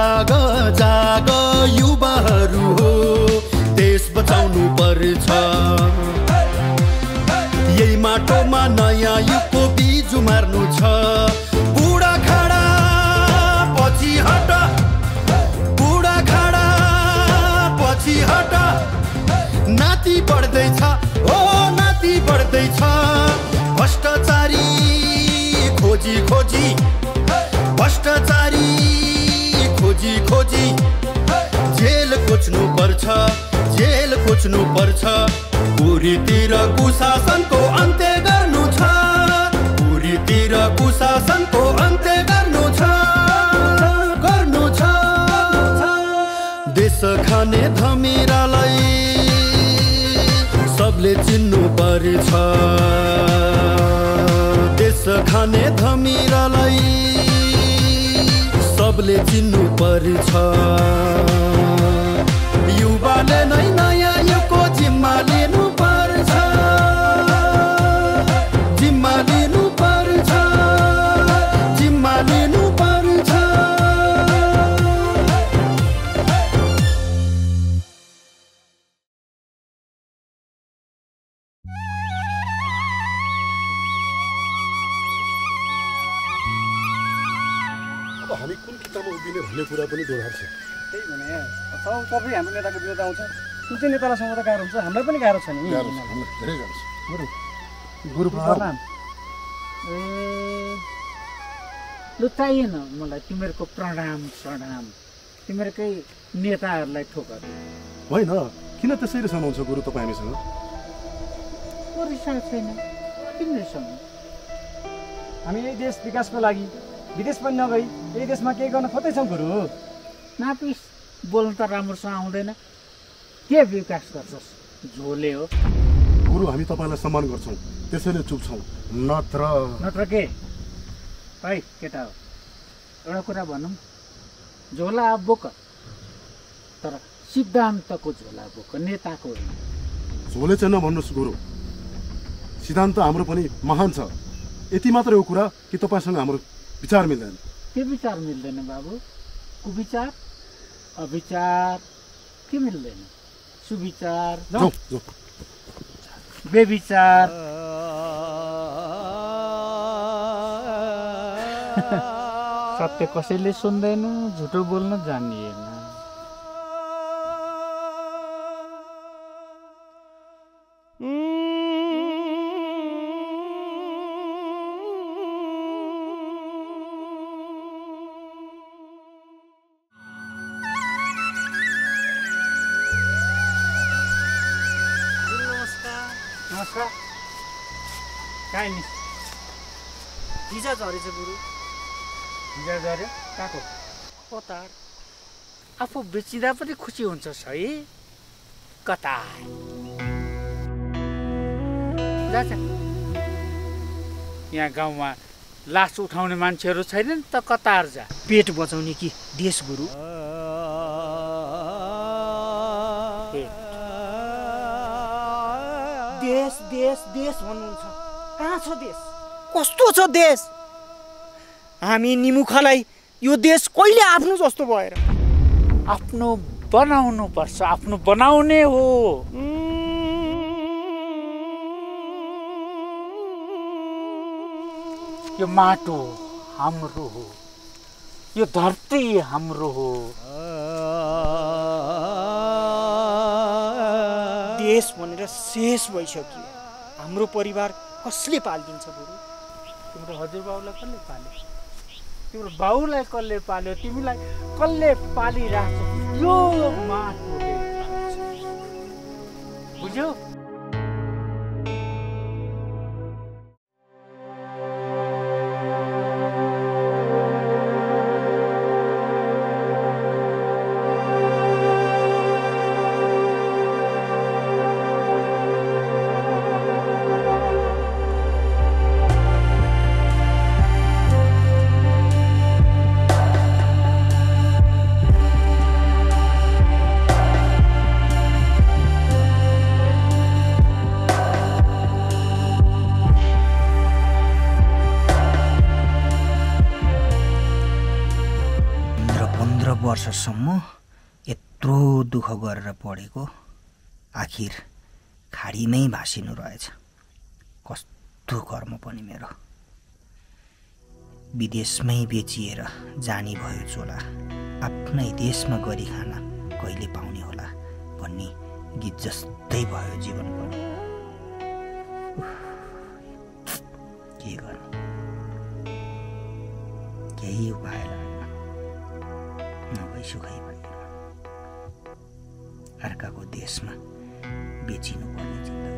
जाग जाग युवाहरू हो देश बचाउनु पर्छ यही माटोमा नयाँ युगको बीज उमार्नु छ बुढा खाडा पछि हट बुढा खाडा पछि हट नाति बढ्दैछ ओ नाति बढ्दैछ भ्रष्टाचारी खोजी खोजी भ्रष्टाचारी खोजी खोजी जेल खोज्नु पर्छ पुरीतिर कुशासनको अन्त्य गर्नु छ पुरीतिर कुशासनको अन्त्य गर्नु छ देश खाने धमिरालाई सबले चिन्नु पर्छ देश खाने धमिरालाई सबले चिन्नु पर्छ युवाले नै नयाँ युगको जिम्मा लिनु पर्छ जिम्मा लिनु पर्छ जिम्मा लिनु पर्छ हामी कुन किताबमा उभिने भन्ने कुरा पनि दोहोऱ्याउँछ त्यही भने सबै हाम्रो नेताको विरोध आउँछ कुन चाहिँ नेतालाई समाउन गाह्रो हुन्छ हामीलाई पनि गाह्रो छ नि धेरै गाह्रो छ गुरु प्रणाम लु चाहिएन मलाई तिमीहरूको प्रणाम तिमीहरूकै नेताहरूलाई ठोकर होइन किन त्यसरी समाउँछ गुरु तपाईँ हामीसँग रिसाएको छैन किन रिसाउनु हामी यही देश विकासको लागि विदेश पनि नगई यही देशमा केही गर्न खोज्दैछौँ गुरु नापिस बोल्नु त राम्रोसँग आउँदैन के विकास गर्छस् झोले हो गुरु हामी तपाईँलाई सम्मान गर्छौँ त्यसैले चुप छौँ नत्र के है केटा हो एउटा कुरा भनौँ झोला बोक तर सिद्धान्तको झोला बोक नेताको होइन झोले चाहिँ नभन्नुहोस् गुरु सिद्धान्त हाम्रो पनि महान छ यति मात्रै हो कुरा कि तपाईँसँग हाम्रो विचार मिल्दैन के विचार मिल्दैन बाबु कुविचार अविचार के मिल्दैन सुविचार बेविचार सत्य कसैले सुन्दैन झुटो बोल्न जानिएन काय नि भिजा झरेछ गुरु भिजा झऱ्यो कहाँको कतार आफू बेचिँदा पनि खुसी हुन्छस् है कतार जा यहाँ गाउँमा लास उठाउने मान्छेहरू छैनन् त कतार जा पेट बचाउने कि देश गुरु देश देश देश भन्नुहुन्छ कहाँ छ देश कस्तो छ देश हामी निमुखालाई यो देश कहिले आफ्नो जस्तो भएर आफ्नो बनाउनु पर्छ आफ्नो बनाउने हो यो माटो हाम्रो हो यो धरती हाम्रो हो देश भनेर शेष भइसक्यो हाम्रो परिवार कसले पालिदिन्छ गुरु तिम्रो हजुरबाउलाई कसले पाल्यो तिम्रो बाउलाई कसले पाल्यो तिमीलाई कसले पालिरहेछ यो माटोले बुझ्यौ 15 वर्षसम्म यत्रो दुःख गरेर पढेको आखिर खाडीमै भासिनु रहेछ। कस्तो कर्म पनि मेरो। विदेशमै बेचिएर जानी भयो चोला, आफ्नै देशमा गरी खान कहिले पाउने होला भन्ने गीत जस्तै भयो जीवन पनि। के गर्नु, केही उपाय लागेन, नभई सुखै भएन। अर्काको देशमा बेचिनु पर्ने जिन्दगी।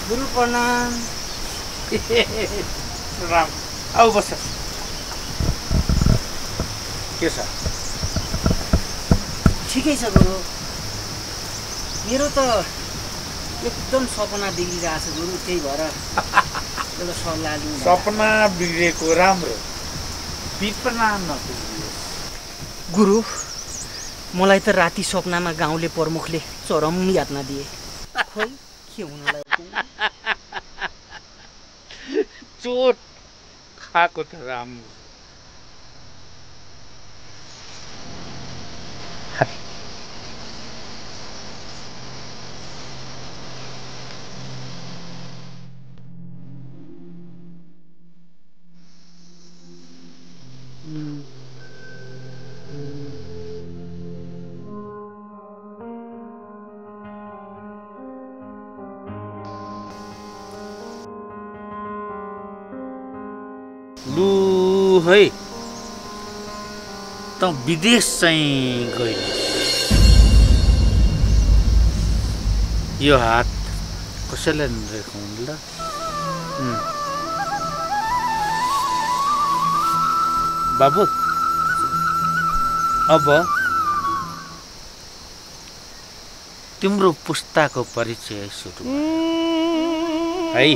गुरु प्रणाम। राम आऊ बस। के छ? ठिकै छ गुरु। मेरो त एकदम सपना बिग्रिरहेछ गुरु, त्यही भएर एउटा सल्लाह लिनु। सपना बिग्रेको राम्रो, विपना नबिग्रियोस्। गुरु, मलाई त राति सपनामा गाउँले प्रमुखले चरम यातना दिए। खोइ के हुनलाई चोट खाएको त राम्रो। लु है, त विदेश चाहिँ गइन्। यो हात कसैलाई नरहेको हुन् ल। बाबु अब तिम्रो पुस्ताको परिचय सुरु है।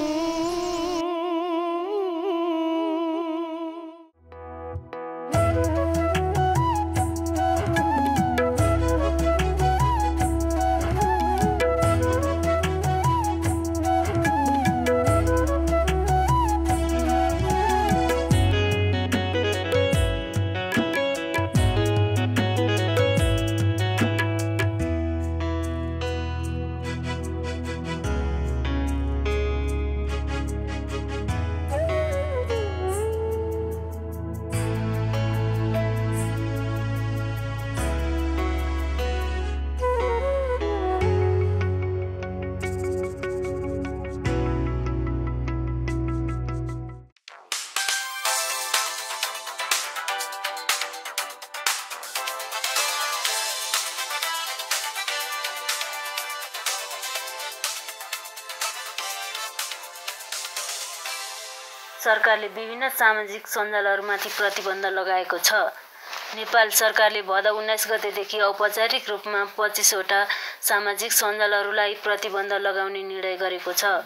सरकारले विभिन्न सामाजिक सञ्जालहरूमाथि प्रतिबन्ध लगाएको छ। नेपाल सरकारले भदौ 19 गतेदेखि औपचारिक रूपमा 25 वटा सामाजिक सञ्जालहरूलाई प्रतिबन्ध लगाउने निर्णय गरेको छ।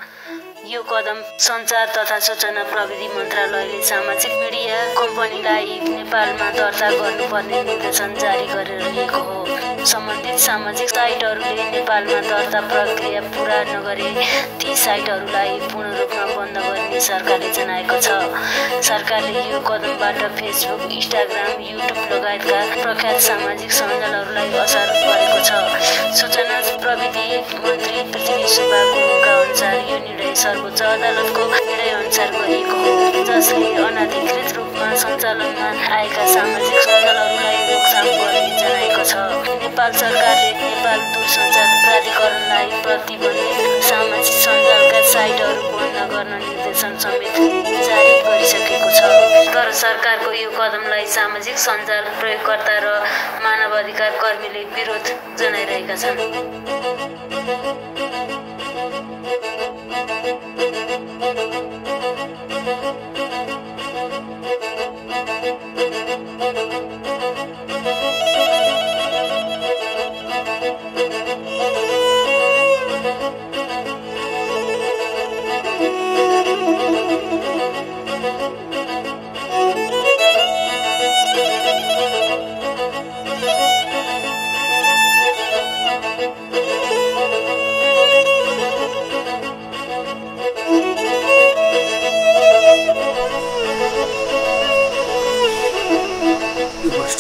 यो कदम सञ्चार तथा सूचना प्रविधि मन्त्रालयले सामाजिक मिडिया कम्पनीलाई नेपालमा दर्ता गर्नुपर्ने निर्देशन जारी गरेर लिएको हो। सम्बन्धित सामाजिक साइटहरूले नेपालमा दर्ता प्रक्रिया पूरा नगरे ती साइटहरूलाई पूर्ण रूपमा बन्द गर्ने सरकारले जनाएको छ। सरकारले यो कदमबाट फेसबुक, इन्स्टाग्राम, युट्युब लगायतका प्रख्यात सामाजिक सञ्जालहरूलाई असर गरेको छ। सूचना प्रविधि मन्त्री पृथ्वी सुब्बा गुरुङका अनुसार यो निर्णय सर्वोच्च अदालतको निर्णय अनुसार गरिएको हो, जसले अनाधिकृत रूपमा सञ्चालनमा आएका सामाजिक सञ्जालहरूलाई रोकथाम गर्ने जनाएको छ। नेपाल सरकारले नेपाल दूरसञ्चार प्राधिकरणलाई प्रतिबन्धित सामाजिक सञ्जालका साइटहरू बन्द गर्न निर्देशन समेत जारी गरिसकेको छ। तर सरकारको यो कदमलाई सामाजिक सञ्जाल प्रयोगकर्ता र मानवाधिकार कर्मीले विरोध जनाइरहेका छन्।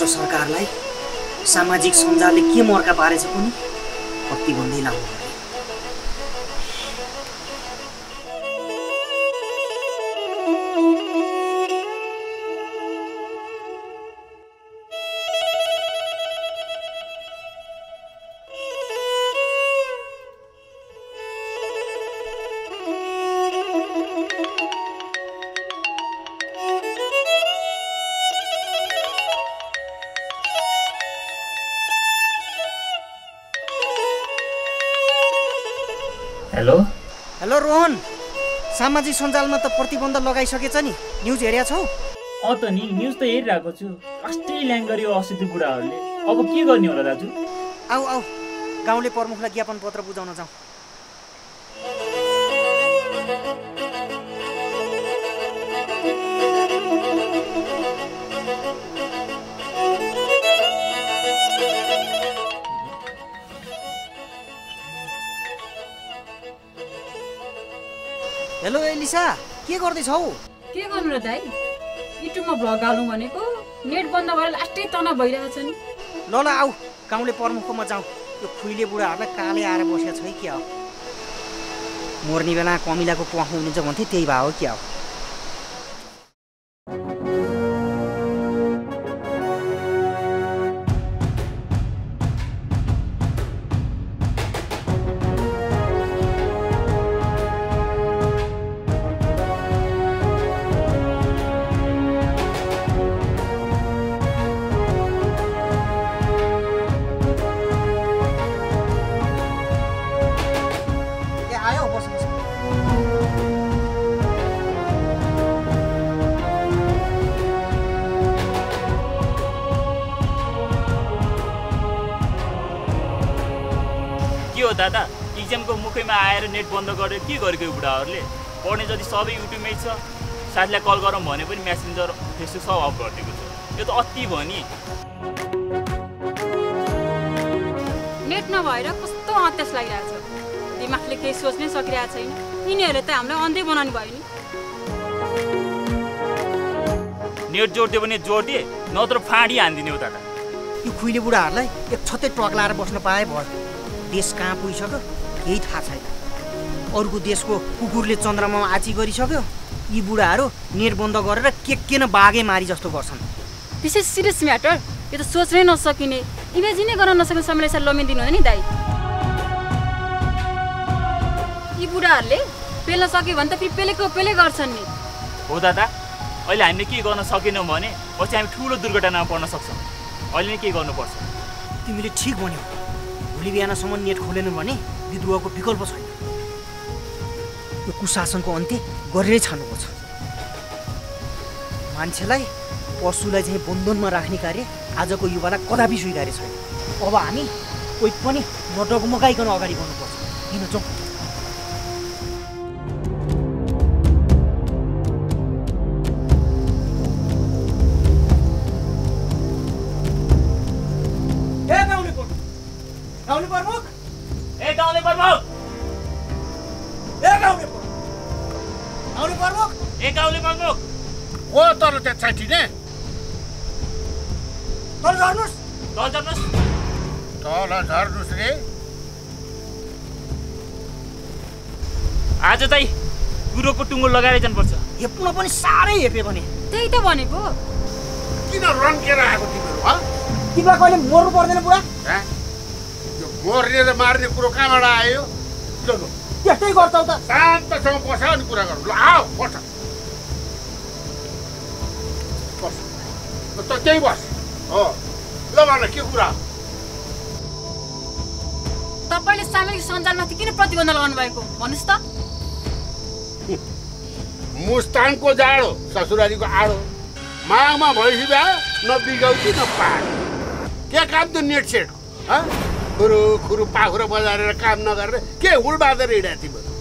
सरकारलाई सामाजिक सञ्जालले के मर्का पारेछ पनि प्रतिबन्धै लाउनु पर्यो। हेलो हेलो रोहन, सामाजिक सञ्जालमा त प्रतिबन्ध लगाइसकेछ नि, न्युज हेरेका छौ? त नि न्युज त हेरिरहेको छु। कस्तै ल्याङ गर्यो असिद्धि बुढाहरूले। अब के गर्ने होला दाजु? आऊ आऊ गाउँले प्रमुखलाई ज्ञापन पत्र बुझाउन जाउँ। हेलो एलिसा, के गर्दैछौ? के गर्नु र दाइ? युट्युबमा भ्लग हालौँ भनेको, नेट बन्द भएर लास्टै तनाव भइरहेछ नि। ल आऊ गाउँले प्रमुखकोमा जाउँ। यो खुइले बुढाहरूलाई काले आएर बसेको छ कि क्या हो? मर्ने बेला कमिलाको प्वाख हुनुहुन्छ भन्थे, त्यही भए हो क्या हो? हो दादा, इक्जामको मुखैमा आएर नेट बन्द गरेर के गरेको यो बुढाहरूले? पढ्ने जति सबै युट्युबमै छ, साथीलाई कल गरौँ भने पनि मेसेन्जर फेसबुक सब अफ गरिदिएको छ। यो त अति भयो नि। नेट नभएर कस्तो अत्यास लागिरहेछ, दिमागले केही सोच्नै सकिरहेको छैन। यिनीहरूले त हामीलाई अन्धै बनाउनु भयो नि। नेट जोडिदियो भने जोडिदिए, नत्र फाँडी हानिदिने हो दादा। यो खुइले बुढाहरूलाई एक छत्तै ट्रक लाएर बस्न पाए भयो। देश कहाँ पुगिसक्यो केही थाहा छैन। अरूको देशको कुकुरले चन्द्रमामा आची गरिसक्यो, यी बुढाहरू नेट बन्द गरेर के न बाघे मारी जस्तो गर्छन्। विशेष सिरियस म्याटर, यो त सोच्नै नसकिने, इमेजिनै गर्न नसक्ने समयलाई यसरी लमिदिनु हुँदैन नि दाइ। यी बुढाहरूले पेल्न सक्यो भने त फेरि पेलेको पेले गर्छन् नि। हो दादा, अहिले हामीले के गर्न सकेनौँ भने पछि हामी ठुलो दुर्घटनामा पर्न सक्छौँ। अहिले नै के गर्नुपर्छ? तिमीले ठिक भन्यौ। भोलि बिहानसम्म नेट खोलेन भने विद्रोहको विकल्प छैन। यो कुशासनको अन्त्य गरेरै छाड्नुपर्छ। मान्छेलाई पशुलाई चाहिँ बन्धनमा राख्ने कार्य आजको युवालाई कदापि स्वीकार्य छैन। अब हामी कोही पनि नडगमगाइकन अगाडि बढ्नुपर्छ। किन जाउँ? आज चाहिँ गुरुको टुङ्गो लगाएर जानुपर्छ। हेप्न पनि साह्रै हेपे भने। त्यही त भनेको। किन रन्केर आएको तिमीहरू? तिमीलाई कहिले मर्नु पर्दैन बुढा? यो मर्ने र मार्ने कुरो कहाँबाट आयो? त्यस्तै गर्छौ त। शान्तसँग बस अनि कुरा गरौँ। ल आऊ बस। त त्यही बस। हो ल भन के कुरा? तपाईँले सामाजिक सञ्जालमाथि किन प्रतिबन्ध लगाउनु भएको भन्नुहोस् त? मुस्ताङको जाडो ससुरालीको आडो, माघमा भैँसी बिहा न बिगाउँछु न पार। के काम त नेट सेटको? खुरु खुरु पाखुरा बजारेर काम नगरेर के हुल बाँधेर हिँडा तिमीहरू?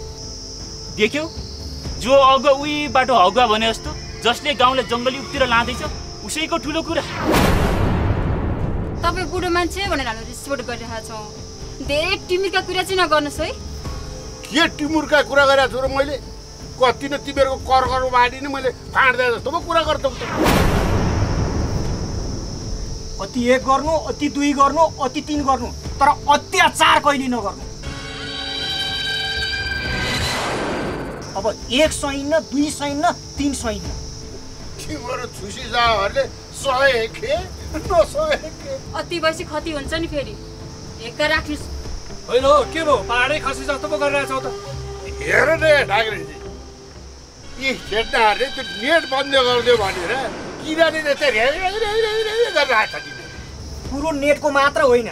देख्यौ जो अगुवा उही बाटो हगुवा भने जस्तो, जसले गाउँले जङ्गली उतिर लाँदैछ उसैको ठुलो कुरा। तपाईँ बुढो मान्छे भनेर हामी रिस्पेक्ट गरिरहेका छौँ। धेरै टिमुरका कुरा चाहिँ नगर्नुहोस् है। के टिमुरका कुरा गरेको छु र मैले? कति न तिमीहरूको कर बाँडी नै मैले फाँड्दै जस्तो पो कुरा गर्छौ त। अति 1 गर्नु, अति 2 गर्नु, अति 3 गर्नु, तर अत्याचार कहिले नगर्नु। अब 1 सैन, 2 सैन, 3 सैन। तिमीहरू छुसी जाहरूले सहे के नसहे के? अति भएपछि खती हुन्छ नि फेरि। एका राख्नुहोस्। होइन हो के भयो? पाहाडै खसी जस्तो पो गरिरहेछौ त। हेर न ढाक्रेजी, यी खेड्दाहरूले त्यो नेट बन्द गरिदियो भनेर किराले चाहिँ गरिरहेको छ। पुरो नेटको मात्र होइन,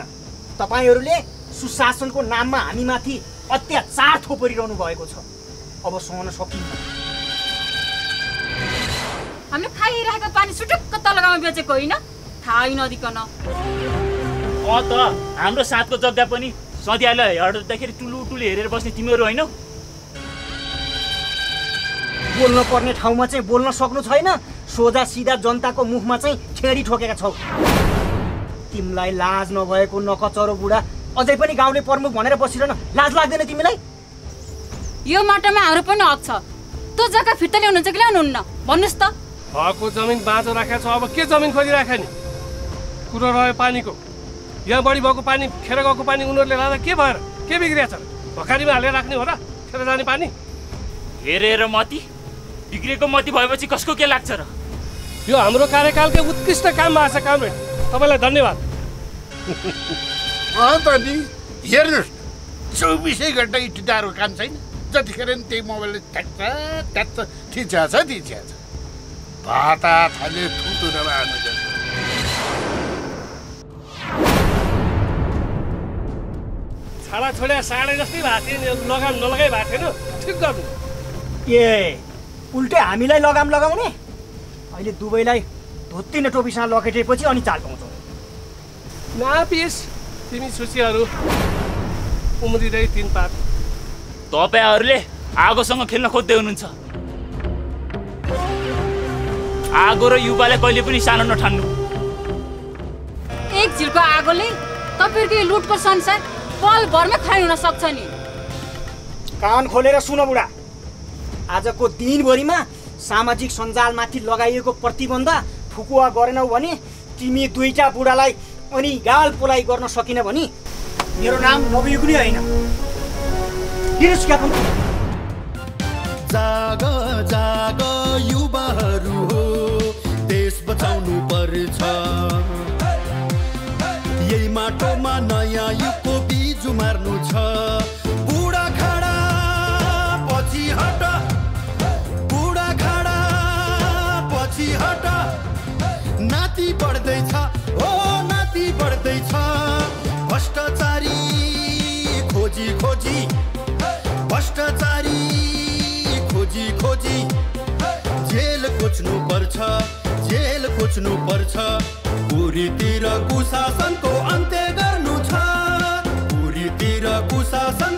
तपाईँहरूले सुशासनको नाममा हामीमाथि अत्याचार थोपरिरहनु भएको छ। अब सहन सकिन्न। हामीले खाइरहेको पानी सुटुक्क तलगामा बेचेको होइन, थाहै नदिकन। त हाम्रो साथको जग्गा पनि सधैँलाई हेर्दाखेरि टुलु टुलु हेरेर बस्ने तिमीहरू होइन? बोल्न पर्ने ठाउँमा चाहिँ बोल्न सक्नु छैन। सोझा सिधा जनताको मुखमा चाहिँ छेडी ठोकेका छौ। तिमीलाई लाज नभएको नकचरो बुढा अझै पनि गाउँले प्रमुख भनेर बसिरहन लाज लाग्दैन तिमीलाई? यो माटोमा हाम्रो पनि हक छ। त्यो जग्गा फिर्ता ल्याउनुहुन्छ कि ल्याउनुहुन्न भन्नुहोस् त? हकको जमिन बाँझो राखेको छ, अब के जमिन खोजिराख्यो नि? कुरो रह्यो पानीको। यहाँ बढी भएको पानी, खेर गएको पानी उनीहरूले लाँदा के भएर के बिग्रिएको छ? भखारीमा हालेर राख्ने हो र खेर जाने पानी? हेरेर मती बिग्रेको मती भएपछि कसको के लाग्छ र? यो हाम्रो कार्यकालकै उत्कृष्ट काम भएको छ कामरेड। तपाईँलाई धन्यवाद। त नि हेर्नुहोस्, 24 घन्टा इटिदारको काम छैन। जतिखेर नि त्यही मोबाइलले ट्याच्छ थिच्या छ। भाता थाले थुतु नबार्नु जस्तो। छाडा छोड्या साडे जस्तै भएको थियो नि, लगाम नलगाइ भएको थिएन। ठिक गर्नु। ए उल्टे हामीलाई लगाम लगाउने? अहिले दुवैलाई धोत्ती न टोपीसँग लकेटेपछि अनि चाल पाउँछौ। नापिस तिमी सुसीहरू। उम्रिँदै 3 पात। तपाईँहरूले आगोसँग खेल्न खोज्दै हुनुहुन्छ। आगो र युवालाई कहिले पनि सानो नठान्नु। एक झिल्को आगोले तपाईँहरूको यो लुटको संसार पलभरमै खै हुन सक्छ नि। कान खोलेर सुन बुढा, आजको दिनभरिमा सामाजिक सञ्जालमाथि लगाइएको प्रतिबन्ध फुकुवा गरेनौ भने तिमी दुईटा बुढालाई अनि गाल पोलाइ गर्न सकिन भने मेरो नाम नवयुग्नी होइन। जाग जाग युवाहरू हो, देश बचाउनु पर्छ। यही माटोमा नयाँ युगको बीज उमार्नु छ। बुढा खाडा पछि हट, बुढा खाडा पछि हट। नाति बढ्दैछ, हो नाति बढ्दैछ। भ्रष्टाचारी खोजी खोजी, भ्रष्टाचारी खोजी खोजी। जेल खोज्नु पर्छ, जेल खोज्नु पर्छ। पुरीतिर कुशासनको अन्त्य गर्नु छ, पुरीतिर कुशासन